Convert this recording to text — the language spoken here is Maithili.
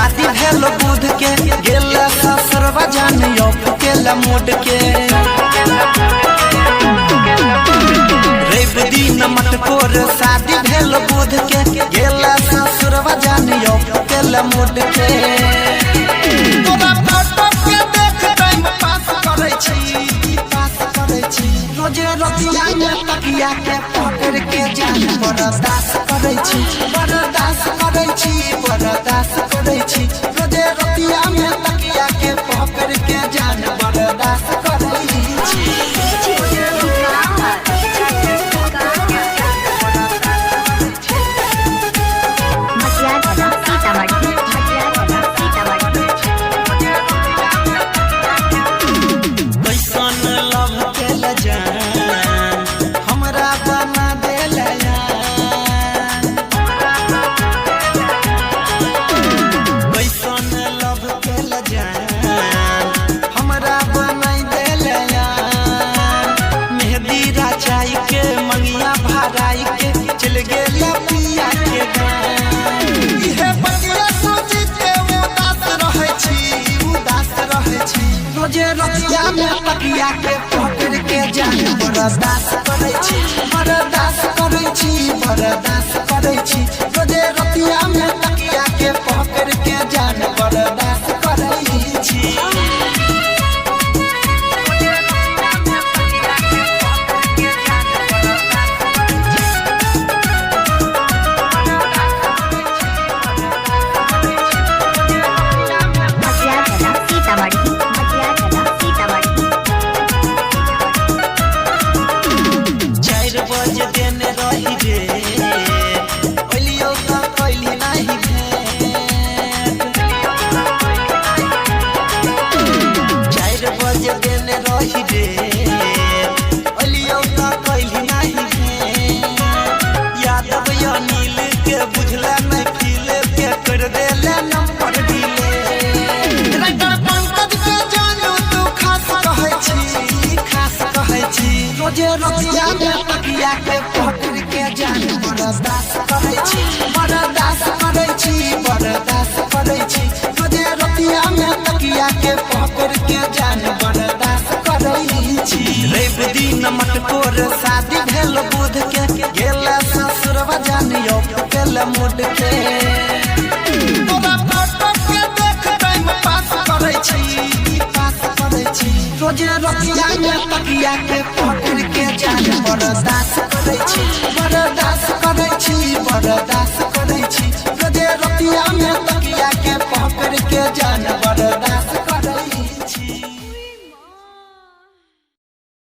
शादी भेल बुध के, गेला ससुरवा जान ऑफ केला मूड के। रवि दिन मटकोर शादी भेल बुध के, गेला ससुरवा जान ऑफ केला मूड के। तोरा फोटो के देख टाइम पास करै छी, पास करै छी। रोजे रतिया में तकिया के पकड़ के जान बर्दाश्त करै छी, बर्दाश्त करै छी, बर्दाश्त करै छी। रोजे रतिया में तकिया के पकड़ के जान बर्दाश्त करै छी। मटियाला सीतामढ़ी, मटियाला सीतामढ़ी। कैसन लव केल जान हमरा बना देल यार। कैसन लव केल जान हमरा बना देल यार। मेहंदी रचाई के मंगिया भराई के चल गेल पिया के गान। इहे बतिया सोची के उदास रहै छी, उदास रहै छी। रोजे रतिया में तकिया के पकड़ के जान बर्दाश्त करै छी, बर्दाश्त करै छी, बर्दाश्त करै छी। रोजे रतिया में तकिया के पकड़ के जान बर्दाश्त करै छी। मटियाला सीतामढ़ी, मटियाला सीतामढ़ी। 4 बजे देने रही रे, ओलियो त कैली नाही भेंट। 4 बजे देने रही रे, ओलियो त कैली नाही भेंट। यादव अनिल के बुझला नहीं फील के कर देले नंबर दिले। राइटर पंकज के जानू तू खास कहै छी, खास कहै छी। रोजे रतिया में तकिया के पकड़ के जान बर्दाश्त करै छी, बर्दाश्त करै छी, बर्दाश्त करै छी। रोजे रतिया में तकिया के पकड़ के जान बर्दाश्त करै छी। रवि दिन मटकोर शादी भेल बुध के, गेला ससुरवा जान ऑफ केला मूड के। तोरा फोटो के देख टाइम पास करै छी, पास करै छी। रोजे रतिया में तकिया के पकड़ के जान बर्दाश्त करै छी, बर्दाश्त करै छी, बर्दाश्त